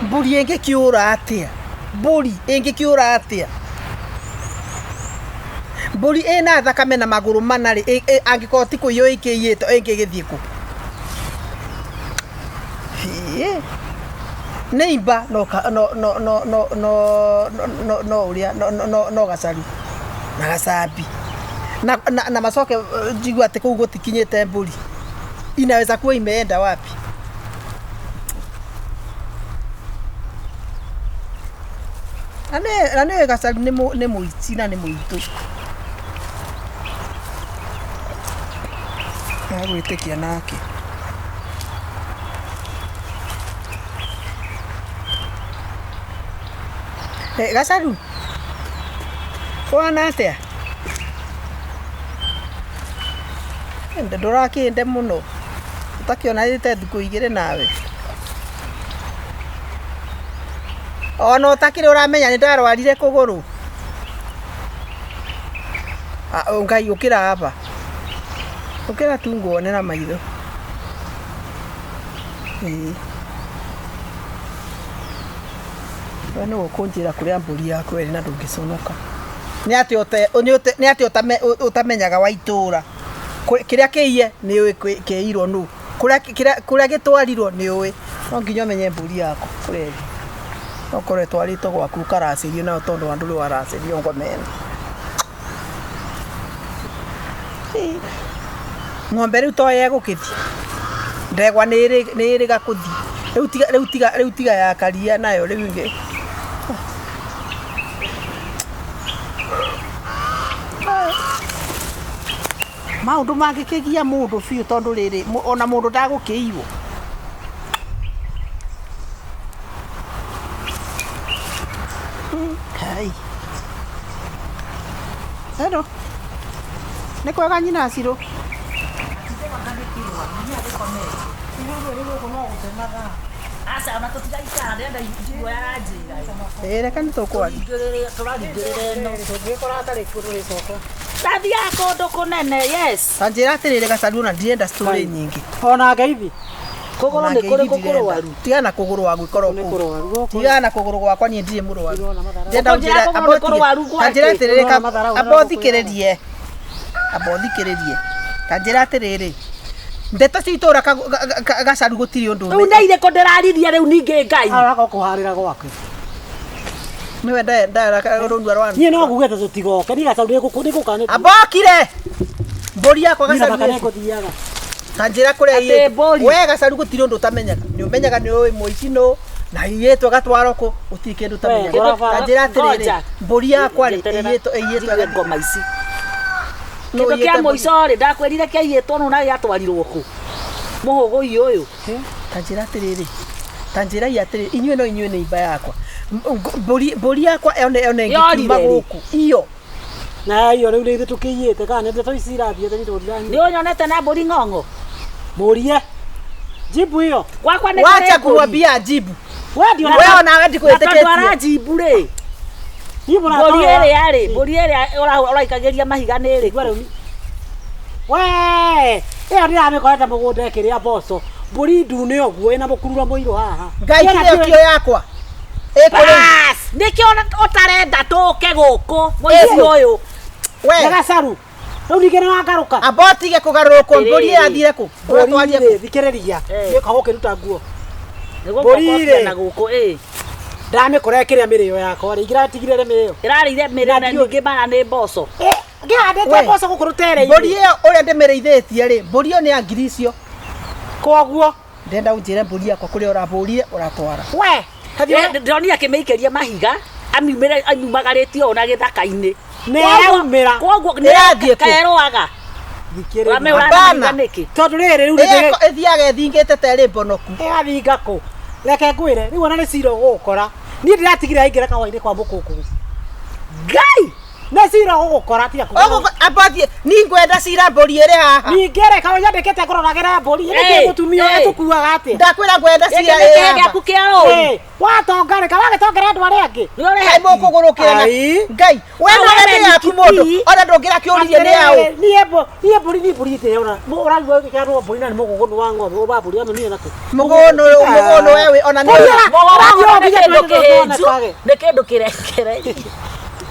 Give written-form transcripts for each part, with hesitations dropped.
Mbũri ĩngĩkĩũra atĩa? Mbũri ĩngĩkĩũra atĩa? Mbũri ĩna thakame na magũrũ mana rĩ, angĩkorwo ti kũiywo ĩkĩiyĩtwo ĩngĩgĩthiĩ kũ? Hĩ. Nĩ imba no ka- no no no no no no no ũrĩa no no no no gacaru na gacambi na, na, na macoke njigue atĩ kũu gũtikinyĩte mbũri inaweza kuwa imeenda wapi? Na nĩ gacaru nĩ mũici na nĩ mũitũ. Agwĩtĩkia nake. Eh, Gacaru, ũhana atĩa? Ndũrakĩnde mũno ũtakĩonanĩte thikũ igĩrĩ nawe. Ona ũtakĩrĩ ũramenya nĩ ndarwarire kũgũrũ. Ngai ũkĩra aba. Ũkĩra tu nguone na maitho. Ĩĩ. We nĩwe ũkũnjĩra kũrĩa mbũri yakwa ĩrĩ na ndũngĩconoka. Nĩ atĩa ũtamenyaga wa itũũra? Kĩrĩa kĩiye nĩ ũĩ kĩiyirwo nũ, kũrĩa gĩtwarirwo nĩ ũĩ. No nginya ũmenye mbũri yaku kũrĩa ĩrĩ. No ĩkorwo ĩtwarĩtwo gwaku ũkaracĩrio nayo tondũ ona ndũrĩ waracĩrio ngoma ĩno. Ng'ombe rĩu to yo ĩgũgĩthiĩ, ndegwa nĩ ĩrĩga kũthiĩ, rĩu tiga ya karia nayo rĩu ĩngĩ. Maũndũ mangĩkĩgia mũndũ biũ tondũ rĩrĩ ona mũndũ ndagũkĩiywo. Kai. Hello. Nĩ kwega nyina Ciro. Aca ona tũtigaikara ndĩrenda njigue aranjĩra. Ĩĩ reke nĩ tũkwaria. Tũraringĩrĩra ĩno. Tũngĩkora hatarĩ kũndũ rĩcoka. Ndathiaga kũndũ kũnene yes. Ta njĩra atĩrĩrĩ Gacaru ona ndirenda story nyingĩ. Ona ngeithi. Kũgũrũ Ona nĩ ngeithi kũrĩkũ ndirenda. kũrwaru? Tigana na kũgũrũ wa gwĩkorwo Nĩ kũu. kũrwaru gũkũ. Tigana na kũgũrũ gwakwa niĩ ndirĩ mũrwaru. Ndĩrona matharau. Ndĩrenda Ũkũnjĩra ũnjĩre kũgũrũ nĩ kũrwaru ta njĩra gwakĩ? atĩrĩrĩ Ndĩrona matharau amba na ũthikĩrĩrie. Amba ũthikĩrĩrie. Ta njĩra atĩrĩrĩ. Ndeto cia itũra Gacaru gũtirĩ ũndũ Rĩu nĩ irĩkũ ndĩraririe rĩu ningĩ Ngai? Araka kũharĩra gwake. Nĩwe rũnua rwa Niĩ no ngugĩte tũtigoke. Niĩ Gacaru nĩngũkanĩtie. Ambokire. Mbũri yakwa Niĩ Gacaru. na baba nĩngũthiaga. Ta njĩra kũrĩa Atĩ iyĩtwo. mbũri. We Gacaru gũtirĩ ũndũ ũtamenyaga. Nĩ ũmenyaga nĩ ũĩ mũici nũ na iyĩtwo gatwaro kũ gũtirĩ kĩndũ ũtamenyaga. Kĩndũ- Ta njĩra atĩrĩrĩ, Ngoja. mbũri yakwa rĩ Njeterera. iyĩtwo iyĩtwo Njigue ngoma ici. Nũ Kĩndũ kĩa iyĩte mbũri? mũico rĩ ndakwĩrire kĩaiyĩtwo nũ na gĩatwarirwo kũ? Mũhũgũi ũyũ. Ta njĩra atĩrĩrĩ, ta njĩra i atĩrĩrĩ, inyuĩ no inyuĩ nĩ imba yakwa. Mbũri yakwa yone yone ĩngĩkiuma Yorire rĩ? gũkũ. Iyo. Na iyo rĩu nĩ ithuĩ tũkĩiyĩte kana nĩ ndeto ici irathiĩte nĩ tondũ Nĩ ũnyonete na mbũri ng'ong'o? Mũrie. Jibu hiyo. Gwakwa nĩ Wacha kũrĩ mbũri. kumwambia ajibu. We ndio Wewe onawe Na tondũ ndikuĩtĩkĩtie. aranjimbu rĩ Niĩ mũrata mbũri ũyũ- ĩrĩa rĩ mbũri ĩrĩa ũraikagĩria mahiga nĩ Igua ĩrĩkũ rĩu. We, ĩyo ndĩramĩkorete mũgũnda ĩkĩrĩa mboco. Mbũri ndune ũguo ĩna mũkururo mũirũ haha. Ngai Ĩna kĩrĩa kĩo- kĩo yakwa. Ĩkũrĩ. Bas, nĩkĩo ũtarenda tũke gũkũ mũici ũyũ We. Na Gacaru. Rĩu ningĩ nĩ wangarũka. Amba ũtige kũgarũrũkwo mbũri Atĩrĩrĩ. yathire kũ? Ũratwarie Mbũri kũ? rĩ, thikĩrĩria. Eh. Nĩũka gũkĩruta nguo. nĩguo Mbũri ngũkobia rĩ. na gũkũ ĩ Ndamĩkora ĩkĩrĩa mĩrĩo yakwa rĩ, ingĩratigire mĩrĩo. ĩrarĩire mĩrĩo na Na ndiũĩ. ningĩ mara nĩ mboco Ngĩhandĩte We. mboco gũkũ rũtere-inĩ. Mbũri ĩyo ũrĩa ndĩmĩrĩithĩtie rĩ, mbũri ĩyo nĩ ya ngiri icio. Koguo. Ndĩrenda ũnjĩre mbũri yakwa kũrĩa ũrabũrire ũratwara. We. Eh, ndĩronire akĩmĩikĩria mahiga amiumĩre amiumagarĩtie ũũ na gĩthaka-inĩ Nĩ ĩraumĩra. koguo Ĩrathiĩ kũ? kerũaga Thikĩrĩria. ũramĩhũra na Hapana. mahiga nĩkĩ Tondũ rĩrĩ rĩu Ĩyo nĩ ĩthiaga ĩthingĩte ta ĩrĩ mbonoku. ĩgathinga kũ reke ngwĩre rĩu ona nĩ cira ũgũkora niĩ ndĩratigire aingĩra kahũa-inĩ kwa mũkũngũgũ ngai Nĩ cira ũgũkora tiga Ũgũkũ ambathie ni ngwenda cira mbũri ĩrĩ haha. Ningĩ rĩ kaĩ nyandĩkĩte kũroragĩra mbũri nĩkĩ Ĩ, mũtumia ĩ. ĩtũkuaga atĩa? Ndakwĩra ngwenda Gĩkĩ cira nĩ ĩ kĩhe haha. gĩaku kĩa rũri. Ĩ, watonga rĩ kawagĩtongera andũ arĩa angĩ. Nĩ ũrĩ Kaĩ happy. mũkũgũrũkĩra na Ai. Ngai we No, no we wende nĩ yaku mũndũ kĩbii. ona ndũngĩrakĩũririe nĩ yaũ. Atĩrĩrĩ, niĩ niĩ mbũri niĩ mbũri ndĩrona ũraigua gĩkĩarwo mbũri na nĩ mũgũgũnũ wa ng'ombe wa mbũri amĩmire nakũ. Mũgũnũ mũgũnũ wewe ona nĩ Mbũri Mũgũgũnũ Ũrathiĩ nĩ ũnginya kĩndũ twende kĩhĩnju, tũthondekage. nĩ kĩndũ kĩrekere.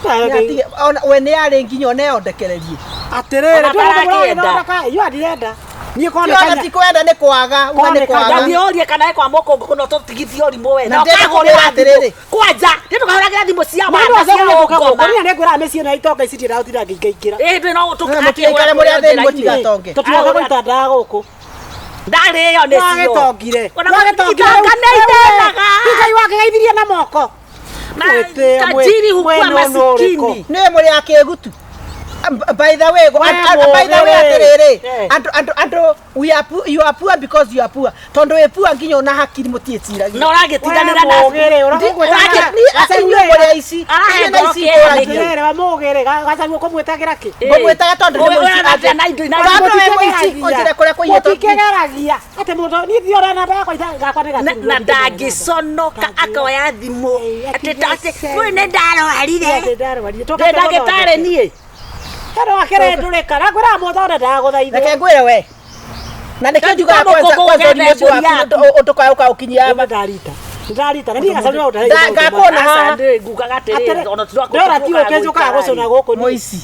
Nĩatige- ona we nĩ yarĩ nginya ona yondekererie. Atĩrĩrĩ Ona atarakĩenda. ndũrathondeka iyo ndirenda niĩ Ti ona ti kwenda nĩ kwaga uga nĩ Koneka kwaga. Ndathiĩ ũrie kana ĩ kwa mũkũngũkũ no tũtigithie ũrimũ we. Na ndĩrenda kũmwĩra atĩrĩrĩ. Kwanja, nĩ ndũkahũragĩra thimũ cia wana cia ũngoma. nĩ ngwĩraga mĩciĩ na itonga ici ndĩra ũtinda ngĩingaingĩra Ĩ, no Na mũtigaikare mũrĩ athĩni mũtigatonge. tũtiroka gũitandaga gũkũ Ndarĩo nĩcio. wagĩtongire Ona itonga nĩ itendaga. Ngai wakĩgeithirie na moko Na Mwĩtĩo, tajiri hukua mwena ũyũ ũrĩkũ? masikini. Nĩ mũrĩ a kĩgutu. By the way, We by the way mũgĩ. atĩrĩrĩ, Eh. andũ andũ andũ we are poor, you are poor because you are poor. Tondũ wĩ poor nginya ona hakiri mũtiĩciragia. Na ũragĩtindanĩra na mũgĩrĩ Inyuĩ mũrĩ aici. Arahe Inyuĩ na ngoro ici kĩeha ngũragio. nĩkĩ? atĩrĩrĩ wa mũgĩrĩ gacaguo kũmwĩtagĩra kĩ Ngũmwĩtaga tondũ nĩ mũici. Ũrathia na indo na Tondũ wĩ mũici, ũnjĩre kũrĩa kũiyĩtwo. Mũtikĩgeragia atĩ mũndũ niĩ ndiora namba yakwa gakwa nĩ na gaturu na ndangĩconoka akoya thimũ Ĩ, atĩ atigĩte. atĩ rĩu nĩ ndarwarire ndarwarire ndĩ ndagĩtarĩ niĩ tondũ wakĩrendũrĩka na ngwĩraga mũthonde ndagũthaithwo Reke ngwĩre we. Na nĩkĩo njugaga Ndagĩtarĩ kwanza mũkũngũ kwanza ũrimũ ũcio ũgethe mbũri waku ũndũkae ũkaũkinyia aba. ndarita ndarita na niĩ gacaguo Ngakuona Aca, haha. ndĩ ngugaga atĩrĩrĩ ona ndora ti ũke njũkaga gũcũna gũkũ niĩ. Mũici.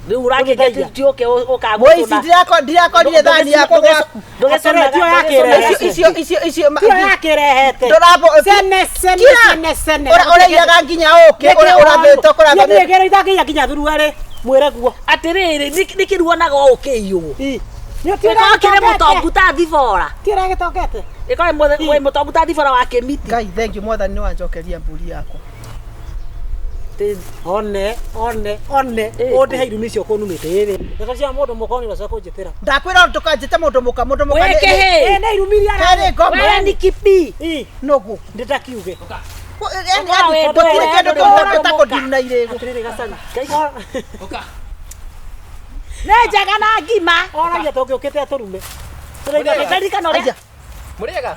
rĩu ũrakĩnja ti ũke Mũici ũkagũcũna ndirakorire thani yakwa gwaku. Atĩrĩ, tiyo yakĩrehe. Icio icio icio icio Tiyo yakĩrehete Ndũrabo sene sene Kira! sene sene Ũraiyaga nginya ũkĩ ũrathĩte kũrathĩte. niĩ itanginya nginya thuruarĩ mwĩre guo atĩrĩrĩ nĩkĩ ruonaga o ũkĩiywo nĩ ĩkorwo kĩrĩ mũtongu ta thibora tiũra gĩtongete ĩkorwo wĩ mũtongu ta thibora wa kĩmiti Ngai thank you mwathani nĩ wanjokeria mbũri yakwa. one one one Ĩ. ũndĩhe irumi icio kũnumĩte ĩrĩ ndeto cia mũndũ mũka nĩ cia kũnjĩtĩra Ndakwĩra ndũkanjĩte mũndũ mũka mũndũ mũka. Wĩ kĩhĩ. Ĩ, nĩ irumi iria Karĩ ngoma. wewe ni kipi Nũgũ. ndĩtakiuge Ũkorwo wĩ Gũtirĩ ndũĩ, kĩndũ ndũrĩ kĩngĩ mũndũ kũnduruna irĩgũ. atĩrĩrĩ gacagu nĩ njega na ngima oragia tũngĩũkĩte atũrume ndirikana ũrĩa Aja, Mũrĩega?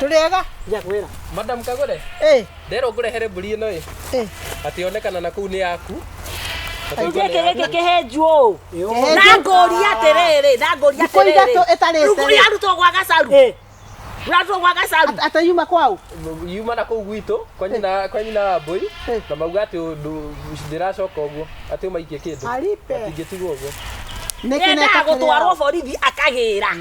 tũrĩega? njakwĩra Madam Kagure, Ĩ, nderwo ngũrehere mbũri ĩno ĩ ĩ. atĩ yonekana na kũu nĩ yaku. Rĩu gĩkĩ gĩkĩ kĩhĩnju ũũ Kĩhĩnju. na ngũria atĩrĩrĩ na ngũria Thikũ ithatũ atĩrĩrĩ ĩtarĩte Rĩu rĩ. yarutwo gwa gacaru Ĩ, yarutwo gwa gacaru Atĩ yuma kwao? Yuma na kũu gwitũ kwa nyina kwa nyina wa mbũri Ĩ. na mauga atĩ ndĩracoka ũguo atĩ ũmaikie kĩndũ. Aripe. Atingĩtigwo ũguo. Nĩkĩ yendaga neka gũtwarwo borithi akagĩra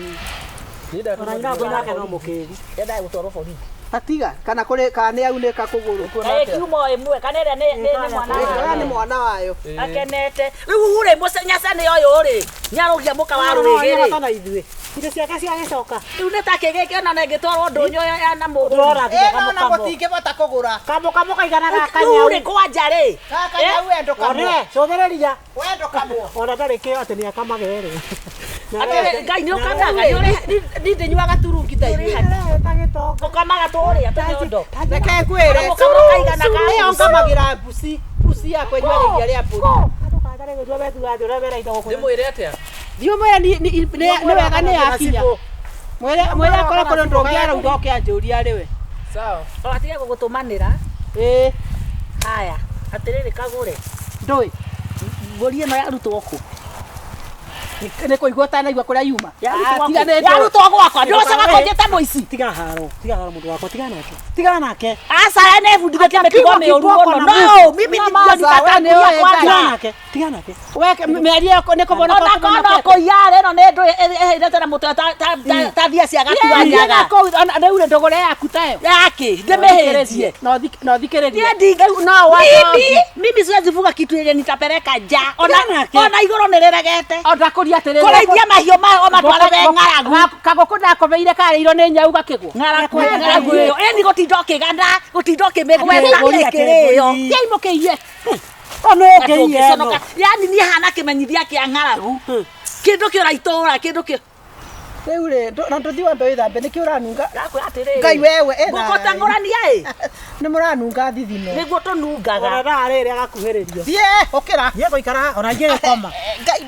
Niĩ ndatũma ona nyina mbũri nake no mũkĩgu yendaga gũtwarwo borithi Atiga kana kũrĩ kana nĩ yaunĩka kũgũrũ. kaĩ kiuma o ĩmwe kana ĩrĩa nĩ mwana Ĩĩ, wayo nĩ mwana wayo. akenete rĩu rĩ nyacane ũyũ rĩ nĩarũgia mũka wa rũrĩgĩ rĩ na ithuĩ indo ciake ciagĩcoka rĩu nĩ ta kĩgĩkĩ ona ĩngĩtwarwo ndũnyũ ya na mũgũri ndĩrona nginya Ĩno ona kamũkamo mũtingĩbota kũgũra. kamũkamo kaigana rĩu gakanyau rĩ kwanja rĩ Gaka nyau wendo kamwe. one cũthĩrĩria Wendo kamwe. ona ndarĩ kĩo atĩ nĩ akamage rĩ Atĩrĩ, Ngai nĩ ũkamaga nĩ ũrĩ Ni ndĩnyuaga turungi ta ithuĩ. ũkamaga tũrĩa tũnyondo Reke ngwĩre. Kamũkamo kaigana ka Ĩyo mbuci. ngamagĩra mbuci. Mbuci yakwa ĩnyuaga iria rĩa mbũri. Ndĩmwĩre atĩa? Thiĩ ũmwĩre nĩ wega nĩ yakinya. Mwĩre mwĩre akorwo kũrĩ ũndũ ũngĩ arauga oke anjũrie arĩ we. Sawa. O atige gũgũtũmanĩra Ĩĩ, haya atĩrĩrĩ kagũre ndũĩ. mbũri ĩno yarutwo kũ Nĩ kũigua ũtanaigua kũrĩa yuma. Yarutwo Ah, tiga kũ? nĩ ndũĩ. yarutwo gwakwa ndũcoka kũnjĩta mũici tiga haro tiga haro mũndũ wakwa tiga nake tiga nake aca nĩbundithĩtie mĩtugo Atapigwa mĩũru kiboko mũno na no mimi Na ndio maza, we nĩ nitatakuria ũĩ Ngai. tiga kwanza nake tiga nake We mĩario yako nĩ kũbona ona kona kũiya rĩ ĩno nĩ ndũ ĩhĩrĩte na mũtwe ta thia cia gatuanyaga Rĩu rĩ ndũgũre yaku tayo. yake ndĩmĩhĩnjie No thikĩrĩrie. Niĩ ndinge- No mimi mimi siwezi fuga kitu yenye nitapeleka nja ona Tigana nake. ona igũrũ nĩ rĩregete Ndakũria atĩrĩrĩ. kũrĩithia mahiũ mayo matwarage ng'aragu Kagũkũ ndakomeire karĩirwo nĩ nyau gakĩgwo. ng'aragu ng'aragu ĩyo ĩni gũtinda ũkĩgana gũtinda ũkĩmĩgweta Mbũri ate ĩkĩrĩo mbũri. Tiai mũkĩiye. ona ũkĩiye ĩno Ũngĩconoka. Yani niĩ hana kĩmenyithia kĩa ng'aragu kĩndũ kĩora itũra kĩndũ kĩ Rĩu rĩ na tũthiĩ wambe wĩthambe nĩkĩ ũranunga Ndakwĩra atĩrĩrĩ. Ngai wewe ena Ngũgũteng'ũrania ĩ. Nĩ mũranunga thithino. Nĩguo tũnungaga. Ona thaa rĩrĩ agakuhĩrĩrio. Thiĩ ũkĩra. Thiĩ gũikara ona ingĩgĩkoma. Ngai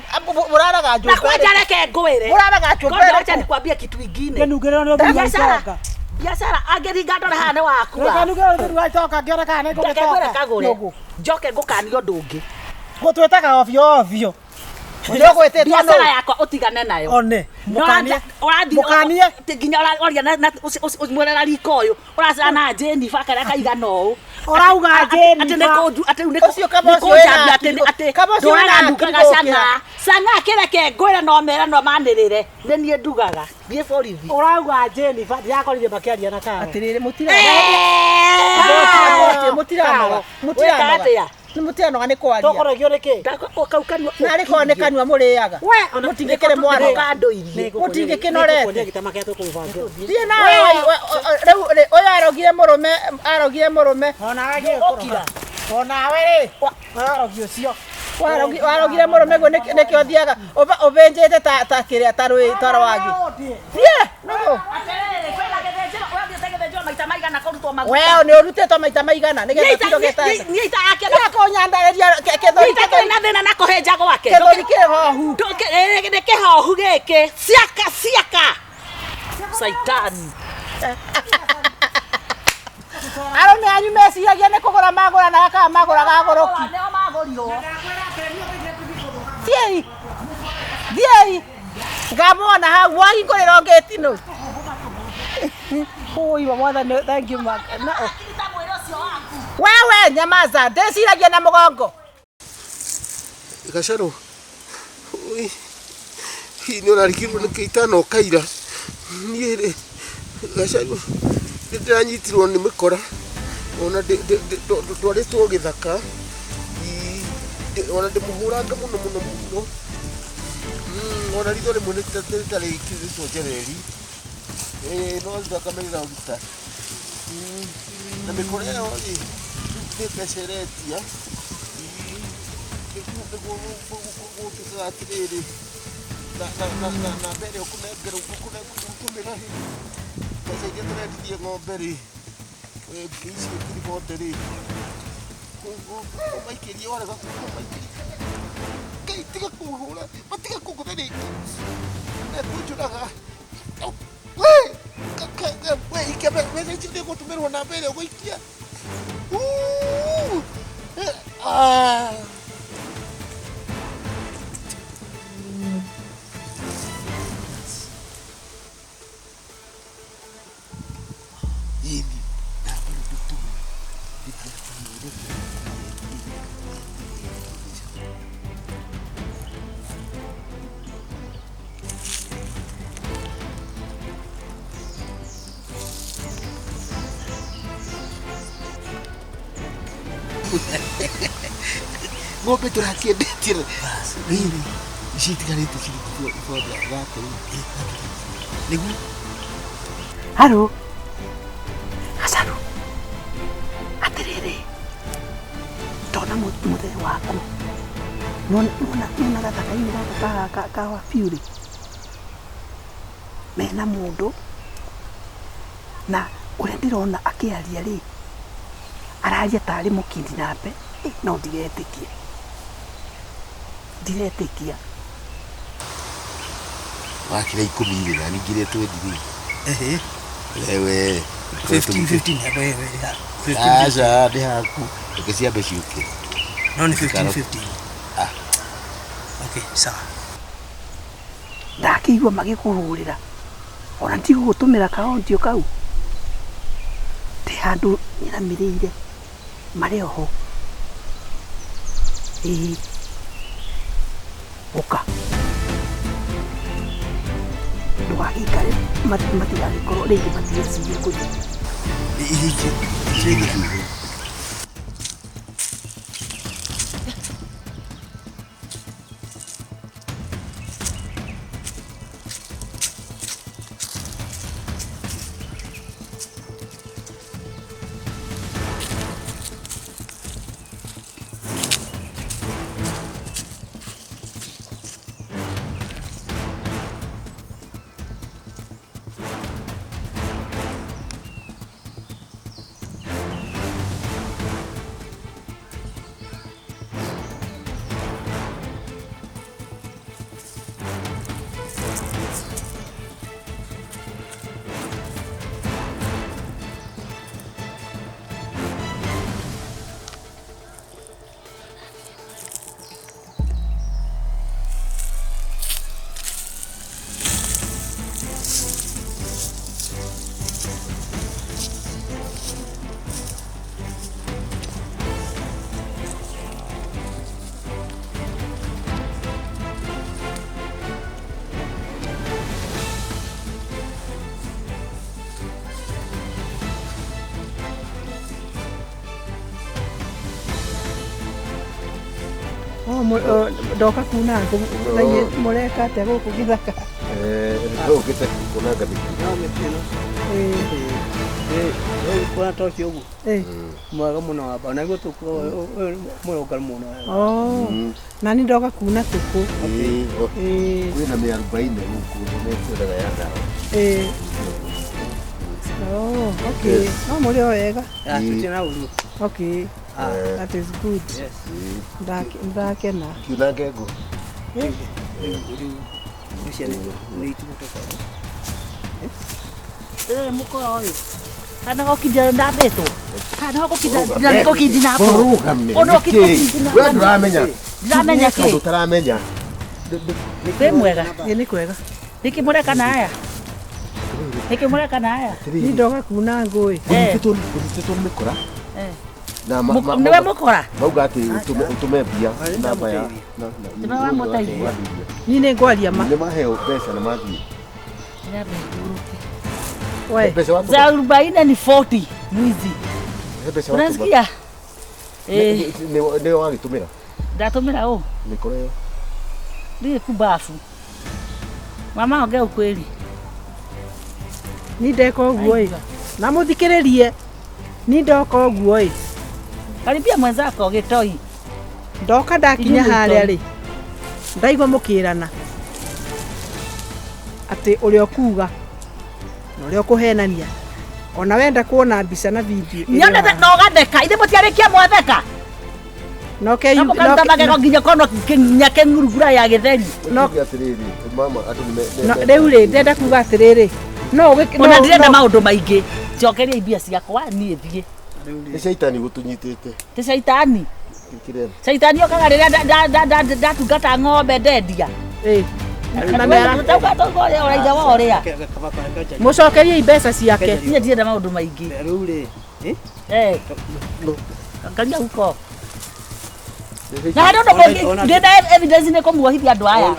mũraraga Na njũmba. kwanja reke ngwĩre. Mũraraga njũmba. Kwanja wacha nikwambie kitu ingine. Ngĩnungĩrĩrwo nĩ ũtheri wa Biashara. itonga. Biashara angĩringa ndore haha nĩ wakua. Nĩnungĩrĩrwo nĩ ũtheri wa itonga ngĩone kana nĩ Reke ngwĩre ngũgĩtonga. kagũre. Nũgũ. Njoke ngũkanie ũndũ ũngĩ. Gũtwĩtaga ovyo ovyo. Nĩũgwĩtĩtwo Biashara nũ? yakwa ũtigane nayo. One. Mũkanie. Ũrathiĩ Mũkanie. nginya ũraria na mwĩrera riko ũyũ ũracera na Jennifer karĩa kaigana ũũ. Ũrauga Atĩ nĩ Jennifer. kũnju atĩ rĩu nĩ Ũcio kaba ũcio wĩna kũnjambia atĩ akili- atĩ kaba ũcio wĩna ndũraga akili ndugaga gũkĩra. cang'aa. Cang'aa kĩreke ngwĩre no mere no manĩrĩre nĩ niĩ ndugaga thiĩ borithi. Ũrauga Jennifer ndĩrakorire makĩaria na Karo. Atĩrĩrĩ mũtiranoga. Eh! Mũtiranoga. Wĩka Mũtiranoga. atĩa? Nĩ mũtiranoga nĩ kwaria. Tũkũrogio nĩkĩ? Kau kanua Narĩ korwo nĩ kanua mũrĩaga. We, ona Mũtingĩkĩrĩ mwanoga. Nĩkũndũirie. Mũtingĩkĩnorete. Nĩngũkuonia gĩtama kĩrĩa tũkũmũbangĩra. Thiĩ nawe rĩu rĩ ũyũ arogire mũrũme arogire mũrũme. Ona agĩkũroga. Onawe rĩ. Warogi ũcio. Warogire mũrũme guo nĩkĩo thiaga ũbĩnjĩte ta kĩrĩa ta rwĩ ta rwagĩ. Thiĩ nũgũ. Atĩrĩrĩ, kwĩna gĩthĩnjĩro, ũrathiĩte gĩthĩnjĩro maita maigana kũrutwo maguta. We nĩ ũrutĩtwo maita maigana nĩgetha ũtinde ũgĩtanda. Niĩ itarakĩona. Tiga kũnyandarĩria kĩthũri Niĩ itakĩrĩ na thĩna na kũhĩnja gwake. kĩthũri kĩhohu. Nĩ kĩhohu gĩkĩ. Ciaka ciaka. Saitani. Arũme anyu meciragia nĩ kũgũra magũranaga kana magũraga agũrũki. Nĩo magũrirwo. Thiĩi. Thiĩi. Ngamuona hau mwahingũrĩrwo ngĩti nũ. Ũi wa mwathani thank you Mark. Na Akiri ta mwĩrĩ ũcio waku. wewe nyamaza ndĩciragia na mũgongo. Gacarũ hihi nĩ ũrarigirwo nĩkĩ itanoka ira niĩ rĩ Gacarũ nĩ ndĩranyitirwo nĩ mĩkora ona ndwarĩtwo gĩthaka ona ndĩmũhũranga mũno mũno mũno ona ritho rĩmwe rĩtarĩkĩrĩtwo njereri no thakame ĩraruta na mĩkora ĩyo rĩ nĩ mbeca ĩretia nĩguo gũtuĩkaga atĩrĩrĩ na mbere ũkũnengera ũkũnengera rĩ mbeca iria tũrendirie ng'ombe rĩ icio ngiri bote rĩ kũmaikĩria warega kũmaikĩria Ngai tiga kũhũra matiga kũngũtha rĩngĩ mekũnjũraga we ikia mbeca icio nĩgũtũmĩrwo na mbere ũgũikia Ng'ombe tũrakĩendetie rĩrĩ ici itigarĩte ciringi ibonde thate nĩguo. Haro. Gacaru. Atĩrĩrĩ. Ndona mũthee waku. Nona gathaka-inĩ gaka ka wabiũ rĩ. Mena mũndũ na ũrĩa ndĩrona akĩaria rĩ araria tarĩ mũkindinape no ndiretĩkia. Ndiretĩkia. Wakĩra ikũmi rĩ na ningire twendi rĩ. Ehe. Wewe 15 15 wewe. 15. Aca nĩ haku. Reke ciambe ciũke. No nĩ 15 15. Ah. Okay, sawa. Ndakĩigua magĩkũhũrĩra. Ona ndigũgũtũmĩra kaondio kau. Ndĩ handũ nyiramĩrĩire marĩ oho. Ĩĩ. Ũka. Ndũgagĩikare matigagĩkorwo rĩngĩ matigecirie kũthiĩ. Ndoka kuna ngũ mũreka atĩa gũkũ gĩthaka? Ũkĩte kunanga mĩtĩ. No mĩtĩ ĩno. Kuona ta ũcio ũguo. Mwega mũno wamba. Na nĩguo tũkũrũngaru mũno. Na nĩ ndoka kuna tũkũ. Kwĩna mĩarubaine gũkũ nĩmekwendaga ya ndawa. Oh, okay. No mũrĩ o wega. Tũtirĩ na ũru. Okay. That is good. Yes. Ndakena. Kiunange ngũ. Mũkora ũyũ. Kana gũkinda ndambĩtwo. Kana gũkinda nĩgũkinda napo. Rũgame. We ndũramenya. Ndiramenya kĩ? Ũtaramenya. Kwĩ mwega. Ĩ nĩ kwega. Nĩkĩ mũreka na aya? Nĩkĩ mũreka na aya? Ni ndoka kuna ngũ ĩ. Ũnyitĩtwo nĩ mĩkora. Na nĩwe mũkora? Mauga atĩ ũtũme mbia namba ya. Nĩwe wamũteithia. Niĩ nĩ ngwaria ma. Nĩ maheo mbeca na mathiĩ. Za arobaini ni 40 mwizi. Unasikia? Nĩ wagĩtũmĩra? Ndatũmĩra ũ? Mĩkora ĩyo. Ndiĩ kubafu. Mama ongea ukweli. Ni ndeka ũguo ĩ. Na mũthikĩrĩrie. Ni ndoka ũguo ĩ. Karibia mwenzako gĩtoi. Ndoka ndakinya harĩa rĩ. Ndaigua mũkĩrana. Atĩ ũrĩa ũkuga na ũrĩa ũkũhenania. Ona wenda kuona mbica na video. Nyonete no gatheka. Ithe mũtiarĩkia mwatheka. No ke no magego nginya kono nginya kengurugura ya gĩtheri. No atĩrĩrĩ mama andũ nĩ rĩu rĩ ndenda kuga atĩrĩrĩ. No ona ndirenda maũndũ maingĩ. Njokeria mbia ciakwa niĩ thiĩ. Nĩ caitani gũtũnyitĩte. Ti caitani. Caitani okaga rĩrĩa ndatungata ng'ombe ndendia. Mũcokerie mbeca ciake. Niĩ ndirenda maũndũ maingĩ. Rĩu rĩ. Angalia huko. Na harĩ ũndũ mũngĩ ndĩna evidence nĩ kũmuohithia andũ aya.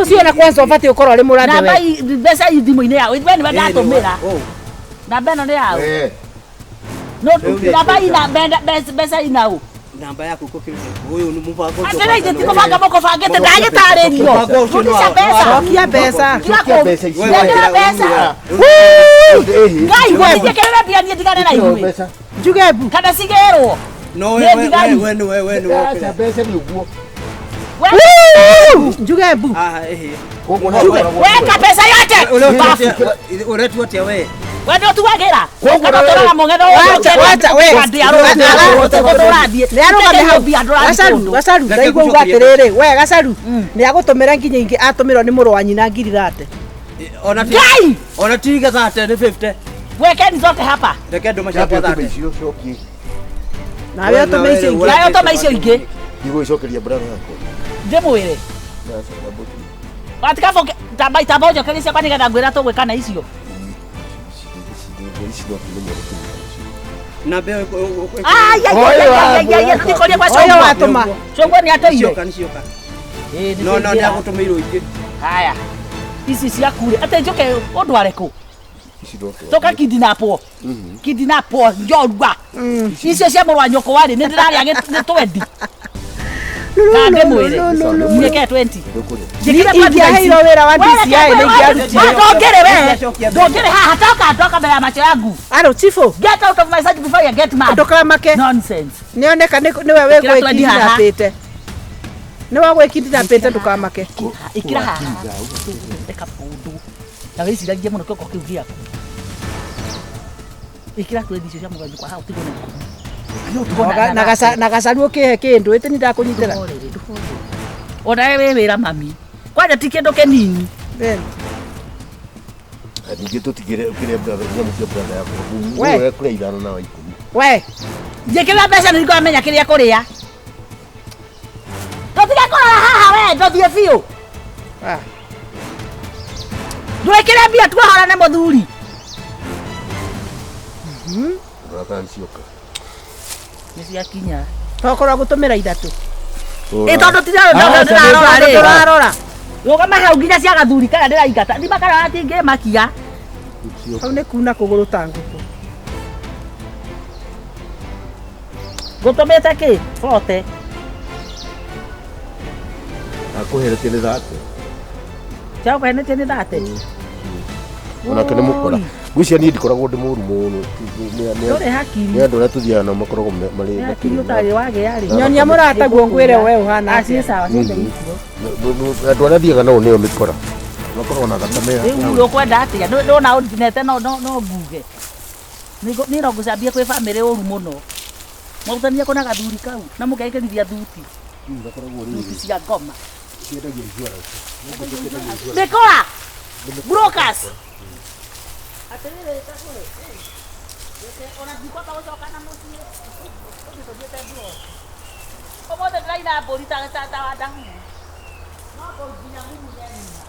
Ũcio na kwanza ũbatiĩ ũkorwo ũrĩ mũrathe we. Namba mbeca i thimũ-inĩ yaku. We nĩwe ndatũmĩra. Namba ĩno nĩ yaũ? No namba ina mbeca ina ũ? Namba yaku kũkĩrĩte. Ũyũ nĩ mũbango. Atĩrĩ ithe ti kũbanga mũkũbangĩte ndagĩtarĩrio. Rudisha mbeca. Cokia mbeca. Cokia mbeca. Nengera mbeca. Ngai gũtinjĩkĩrĩra mbia niĩ ndigane na inyuĩ. Njuge mbu. Kana cigĩrwo. No we we we we we. Acha mbeca nĩ ũguo. Njuge mbu. Weka pesa yote. Ũretua atĩa we? We ndũtuagĩra. Kana tũraga mũng'etho Wacha we. Nĩarũgame hau. Gacaru, Gacaru, ndaigua uga atĩrĩrĩ, we Gacaru, nĩagũtũmĩra nginya ingĩ atũmĩrwo nĩ mũrũ wa nyina ngiri 30. Ona ti ona ti 30 nĩ 50. Wekeni zote hapa. Reke ndũma ciakwa 30. Icio cokie. Nawe ũtũme icio ingĩ. Nawe ũtũme icio ingĩ. Ndigũgĩcokeria brother yakwa. Ndĩmwĩre. Watikaboke tamba itamba ũnjokerie ciakwa nĩgetha ngwĩra tũgwĩka na icio. Na mbeo Ai ai ai ndikoria kwa Ũyũ watũma. Cũngwa nĩ atũire. Cioka nĩ cioka. No no nĩ agũtũmĩirwo ingĩ. Haya. Ici ciaku rĩ atĩ njũke ũndware kũ? Toka kidnapo. Kidnapo njorua. Icio cia mũrũ wa nyũkwa rĩ nĩ ndĩrarĩa nĩ 20. Na ndĩmwĩre. Njĩke 20. Ingĩaheirwo wĩra wa DCI nĩ ingĩarutire. Ndũngĩrĩ we. Ndũngĩrĩ haha toka toka mbere ya macho yangu. Aro chifu. Get out of my sight before you get mad. Ndũkamake. Nonsense. Nĩoneka nĩwe wĩgwĩkindinapĩte. Nĩwe wĩgwĩkindinapĩte ndũkamake. Ĩkĩra haha. Reka ũndũ. Na wĩciragie mũno kĩongo kĩu gĩaku. Ĩkĩra 20 icio cia mũgwanjũ kwa hau tigwo na ikũmi. Na Gacaru ũkĩhe kĩndũ ĩtĩ nĩ ndakũnyitĩra. Ona we wĩ wĩra mami. Kwanja ti kĩndũ kĩnini. Ningĩ tũtigĩre ũkĩrĩa brother nyamũ cia brother yakwa. We. We kũrĩa ithano na wa ikũmi. We. Njĩkĩrĩra mbeca nĩguo amenya kĩrĩa kũrĩa. Tũtige kũrora haha we ndũthiĩ biũ. Ndwĩkĩre mbia tuohora nĩ mũthuri. Rora kana nĩ cioka. Nĩ ciakinya. Tokorwo gũtũmĩra ithatũ. Ĩ tondũ ndĩrarora rĩ. Ndũrarora. Rũgama hau nginya cia gathuri kana ndĩraingata. Thima kana atingĩmakia. Hau nĩ kuna kũgũrũ ta ngũkũ. Ngũtũmĩte kĩ? 40. Akũheretie nĩ thate. Chakũhenetie nĩ thate. Onake nĩ mũkora. Ngwĩciria niĩ ndikoragwo ndĩ mũru mũno. Ndũrĩ hakiri. Nĩ andũ arĩa tũthiaga nao makoragwo marĩ Nĩ hakiri ũtarĩ wagĩa rĩ. Nyonia mũrataguo ngwĩre we ũhana Aciĩ atĩa. sawa ciothe icio. Andũ arĩa thiaga nao nĩo mĩkora. Makoragwo na thakame. Rĩu rĩ ũkwenda atĩa? Ndona ũndinete no no no nguge. Niĩ no ngũcambie kwĩ bamĩrĩ ũru mũno. Mwarutanire kũ na gathuri kau na mũkekĩrithia thuti. Thuti cia ngoma. Mĩkora! Brokers! Atĩrĩrĩ Kagũrĩ, reke ona ndikwamba gũcoka na mũciĩ. Ũthiĩ tũthiĩte mburoti. Ũmũthĩ ndĩraina mbũri ta ta ta Wandahuhu. No nginya ngumunye nyina.